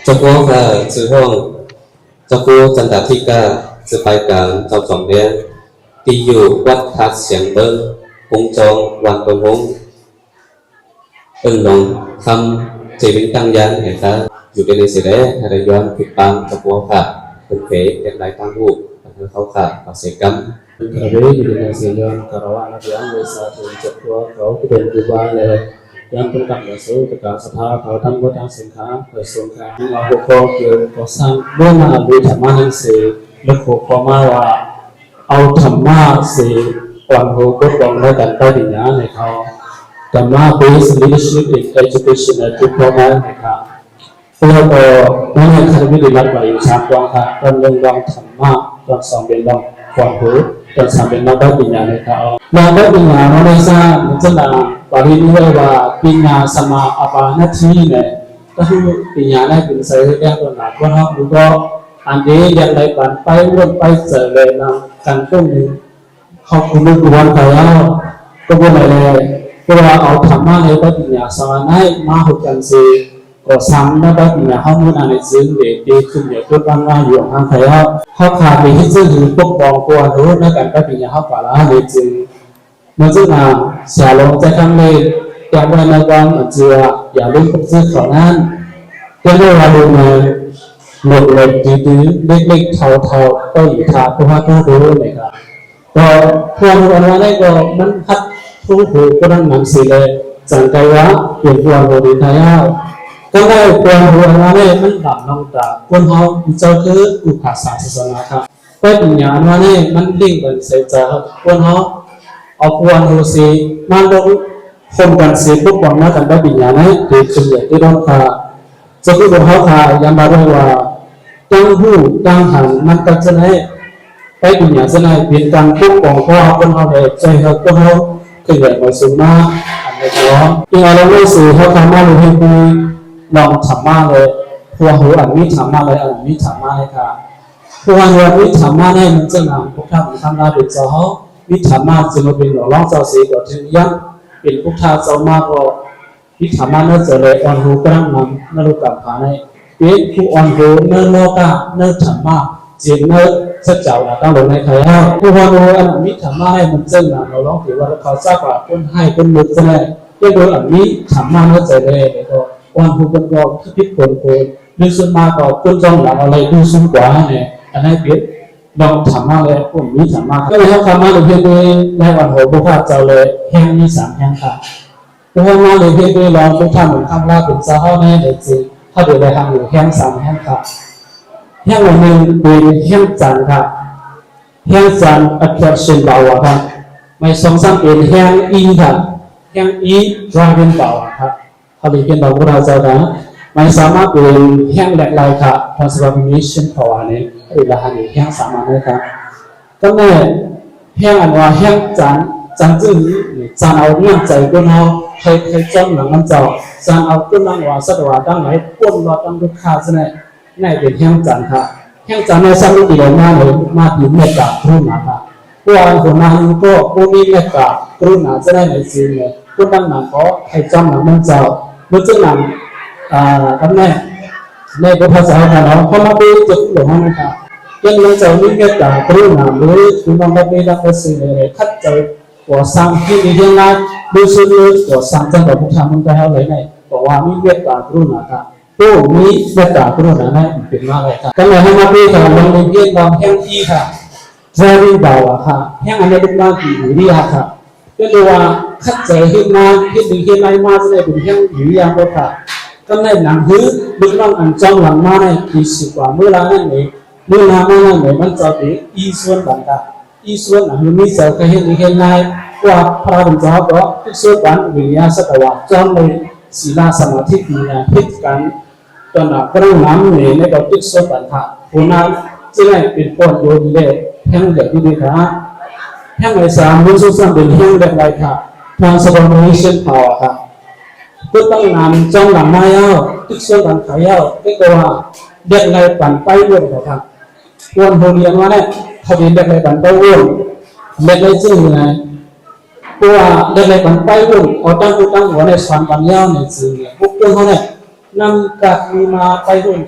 ເຈົ້າຄູເຈົ້າ ຊື່ຮ້ອງ ເຈົ້າຄູຈັນດາທິກາ ຊື່ຝ່າຍການເຈົ້າຈອມແດນ ທີ່ຢູ່ວັດທາດສຽງເບິ່ງ ໂຮງຈອງ ບ້ານຕົ້ນໂຮງ ເອີ້ນນ້ອງຄຳ ເຈວິນຕັ້ງຍານໃຫ້ຂ້າ ຢູ່ແຕ່ໃນເສແລ ໃຫ້ໄດ້ຍ້ອນຕິດຕາມເຈົ້າຄູເຈົ້າ ເພິ່ນເຄຍເຮັດລາຍການຮູ້ ໃຫ້ເຮົາຂ້າ ພາເສກັມ ກະເວຢູ່ໃນເສຍຍ້ອນຄາລະວະນັບຢ່າງເວສາເຖິງຈັກຕົວເຂົາຜູ້ເປັນຄູບາແລະ ຍັງເປັນກຳມະສູຕະກາສະຖາເຂົາທັງໝົດທັງສິ້ນຂ້າ ເພື່ອສົງຄາມວ່າປົກຄອງເກີນກໍ່ສ້າງເບື້ອງໜ້າດ້ວຍທຳມະຫັ້ນເສ ແລະ ຂໍຄວາມມາວ່າ ເອົາທຳມະເສ ອອນໂຮກົດກອງໃນການໄປປະລິນຍາໃຫ້ເຂົາ Dhamma Based Leadership in Education and Development ໃຫ້ຂ້າ ແລ້ວກໍໃນຄະນະວິທະຍາລັດວ່າອີກສາມຕອນ ຕອນໜຶ່ງເລື່ອງທຳມະ ຕອນສອງເປັນເລື່ອງຄວາມຮູ້ ຕອນສາມເປັນເລື່ອງປະລິນຍາໃນເຂົາ ເລື່ອງປະລິນຍາເນາະ ໃນສາມ ເຊັ່ນວ່າ ບາລີມີໄວ້ວ່າ ປິນຍາສະມາອະປານາທີ ແມ່ນ ກໍຄືປິນຍາໃນເປັນໄສແລ້ວຕົວໜ້າຄົນເຮົາ ຫຼືກໍອັນເດ ຢາກໄດ້ປານໄປວົນໄປເຈີແລະນຳກັນຕົງໜຶ່ງ ເຮົາຄູເມືອງຄູວັນໄປແລ້ວ ກໍບໍ່ໄດ້ແລ ເພາະວ່າເອົາທຳມະໃນປະລິນຍາສາມາໄດ້ມາຮ່ວມກັນເສ ກໍສ້າງໃນປະລິນຍາເຮົາມື້ໜ້າໃນເຊິ່ງເດ ເດຂຶ້ນເດຕົ້ນວັນມາຢູ່ອອກທາງໄທແລ້ວ ເຮົາຂາດໄປເຮັດເຊິ່ງຄືປົກປ້ອງກວນຮູ້ໃນການປະລິນຍາເຮົາກາລະໃນເຊິ່ງ ເມື່ອເຈົ້ານາງສາລົງໃຈຄຳເລກ ແຕ່ງໄວ້ໃນກອງອັນຊື່ວ່າ ຢ່າລືມພວກຊື່ເຂົານັ້ນ ແຕ່ງໄວ້ວ່າ ເດັກນ້ອຍ ເດັກໆ ຕື້ໆ ເດັກໆ ເຖົ້າໆ ກໍອີກຖ້າຜູ້ຮັກຜູ້ຮູ້ແມ່ນກະ ກໍຄວາມຮູ້ອັນວ່າໃດກໍມັນຮັກຮູ້ຜູ້ນັກນຳເສແລະ ຈັງໄກວ່າເປັນຄວາມຮູ້ດີໄທເຮົາ ກໍໄດ້ຄວາມຮູ້ອັນວ່າໃດມັນດຳລົງຕາຄົນເຮົາ ເຈົ້າຄືຜູ້ຮັກສາສາສະໜາ ໄປປັນຍາອັນວ່ານີ້ມັນເລັ່ງກັນໃສ່ໃຈເຮົາທຸກຄົນເຮົາ ເອົາຄວາມຮູ້ຊິມາລົງໂຮມກັນຊິປົກປ້ອງນຳກັນໄປປັນຍາໃນເດດຈຸນເດດຕິດອນຄ່າ ຈະຄືພວກເຮົາຄ່າ ຍາມບາດເລື່ອງວ່າ ຕັ້ງຮູ້ຕັ້ງຫັນນຳກັນຈະໄດ້ໄປປັນຍາຈະໄດ້ເປັນການປົກປ້ອງພວກເຮົາຄົນເຮົາ ແລະ ຊ່ວຍໃຫ້ພວກເຮົາຂຶ້ນແລະໄປສູງມາ ອັນໃດກໍລອງ ຈຶ່ງເອົາລະເລີຍຊິເຮົາຄຳມາລົງເຮັດໃນລອງທຳມາ ແລະ ພວກເຮົາອັນມີທຳມາ ແລະ ອັນມີທຳມາໃນຄ່າ ພວກເຮົາມີທຳມາໃນມັນຈະນຳພວກທ່ານທຳລາເປັນເຈົ້າເຮົາ ມີທຳມາຈຶ່ງມາເປັນຫຼໍ່ຫຼອງເຈົ້າເສ ກໍເຖິງຍັງເປັນພວກທ່ານເຈົ້າມາກໍມີທຳມາໃນໃຈ ແລະ ອ່ອນຮູ້ກຳລັງນຳໃນໂລກກຳພາໃນ ເປັນຜູ້ອ່ອນຮູ້ໃນໂລກາ ໃນທຳມາ ຈິງໃນສັດຈາວັດຕັ້ງລົງໃນໄທເຮົາ ຜູ້ອ່ອນຮູ້ອັນມີທຳມາໃນມັນຈະນຳຫຼໍ່ຫຼອງທີ່ວ່າເຂົາຊາກວ່າຄົນໃຫ້ຄົນເລີກຈະໄດ້ ແລະ ໂດຍອັນມີທຳມາໃນໃຈ ແລະ ກໍອ່ອນຮູ້ເພິ່ນກໍຄືຜິດຄົນໂກ ຫຼືສ່ວນມາກກໍຄົນຈອມຫຼັງເອົາໄລ່ດູສູງກວ່າແນ່ ອັນໃດເປັນ ດອງທຳມາ ແລະ ຜູ້ມີທຳມາ ກໍໄດ້ຮັບຄຳມາເລີຍເພດດ້ວຍ ແລະ ວັນໂຫ ພວກຂ້າເຈົ້າ ແລະ ແຫ່ງມີສາມແຫ່ງຄ່າ ພວກເຮົາມາເລີຍເພດດ້ວຍ ລອງທຸກທ່ານເປັນຄຳລາເປັນຊາວເຮົາແນ່ ແລະ ຈຶ່ງເຮົາໄດ້ໄດ້ຮັບຢູ່ແຫ່ງສາມແຫ່ງຄ່າ ແຫ່ງອັນໜຶ່ງເປັນແຫ່ງຈັນຄ່າ ແຫ່ງຈັນ attraction power ຄ່າ ໝາຍສອງສາມເປັນແຫ່ງອີຄ່າ ແຫ່ງອີ driving power ຄ່າ ເຮົາເລີຍເຫັນວ່າພວກເຮົາເຈົ້າກະໄມ່ສາມາດເປັນແຮງແລກໄລ່ຄ່າ transformation power ນີ້ ຫຼືວ່າໃຫ້ແຮງສາມາດໃນການກຳເນີດແຮງອັນວ່າແຮງຈັນ ຈັນຈື່ນີ້ ຈັນເອົານ້ຳໃຈຄົນເຮົາ ໃຫ້ ໃຫ້ຈອມຫຼັງນຳເຈົ້າ ຈັນເອົາຄົນນຳວ່າສັດວາທັງຫຼາຍ ປົ້ນລອດນຳລູກຄ້າຊະແນ່ ໃນເປັນແຮງຈັນຄ່າ ແຮງຈັນໃນສາມມິຕິແລະມາໃນມາທີ່ເມດຕາກະລຸນາຄ່າ ເພາະວ່າຄົນນັ້ນກໍບໍ່ມີເມດຕາກະລຸນາຈະໄດ້ໃນຊີວິດ ຄົນດັ່ງນັ້ນກໍໃຫ້ຈຳນຳນຳເຈົ້າ ເມື່ອຈະນຳ ອ່າ ຕຳແໜ່ງໃນພະພາສາຂອງເຮົາ ເຮົາມາເປັນເຈົ້າຂອງເຮົານະຄະ ເປັນນຳເຈົ້າມີເມດຕາກະລຸນາ ຫຼື ຄືນ້ອງແບບນີ້ນຳໄປຊື່ໃນຂັດໃຈກໍ່ສ້າງທີ່ດີເຮັດງານ ຫຼື ຊຸດເລີກກໍ່ສ້າງຈັງຫວັດພຸດທະມົນໄຕເຮົາໄດ້ໃນ ເພາະວ່າມີເມດຕາກະລຸນາຄະ ໂອ້ ມີເມດຕາກະລຸນາໃນເປັນມາໄດ້ຄ່ະ ກຳລັງໃຫ້ມາເປັນການລົງເຮັດລອງແຮງທີ່ຄ່ະ ຈະມີບ່າວວ່າຄ່ະ ແຮງອັນໃດເປັນມາທີ່ດີດີຄ່ະ ເປັນວ່າຂັດໃຈເຮັດມາ ເຮັດດີເຮັດໄລ່ມາຈະໄດ້ເປັນແຮງດີຢ່າງບໍ່ຂາດ ກຳໄດ້ໜັງຫືອລູກນ້ອງອັນຈອງຫຼັງມາໃນທີ່ຊິກວ່າມື້ລານັ້ນເອງ ມື້ລາມານັ້ນເອງ ມັນຈະເປັນອີສ່ວນກັນກະ ອີສ່ວນອັນມີໃຈກະເຮັດດີເຮັດໄລ່ ວ່າພະເຈົ້າກໍຕຶກສວດບັນວິລິຍະສັດຕະວາ ຈອມເລີຍສີລາສະມາທິປັນຍາ ເຮັດການ ຕອນໜ້າກໍນຳນຳເນ ໃນກໍຕຶກສວນບັນທະ ຜູ້ນັ້ນຈະໄດ້ເປັນພອນໂຍດີແລ ແຮງແບບນີ້ເດ້ຄ່ະ ແຮງໄລສາມ ບຸນສຸກສຳເປັນແຮງແບບໄລທະ transformation power ຄ່ະ ເກີດຕັ້ງນານຈອມຫຼັງມາແລ້ວ ຕຶກສວນບັນຂາຍແລ້ວ ເປັນກໍວ່າແບບໄລປັນໄປວນເຂົາຄ່ະ ຄວນໂຮລຽນວ່າແນ່ ເຂົາເປັນແບບໄລປັນໄປວນ ແບບໄລຈື່ໃນ ເພາະວ່າແບບໄລປັນໄປວນ ເອົາຕັ້ງຜູ້ຕັ້ງຫົວໃນສອນບັນຍາວໃນຈື່ໃນ ພວກເພິ່ນເຮົາແນ່ ນຳກາດມີມາໄປວນ ເຊ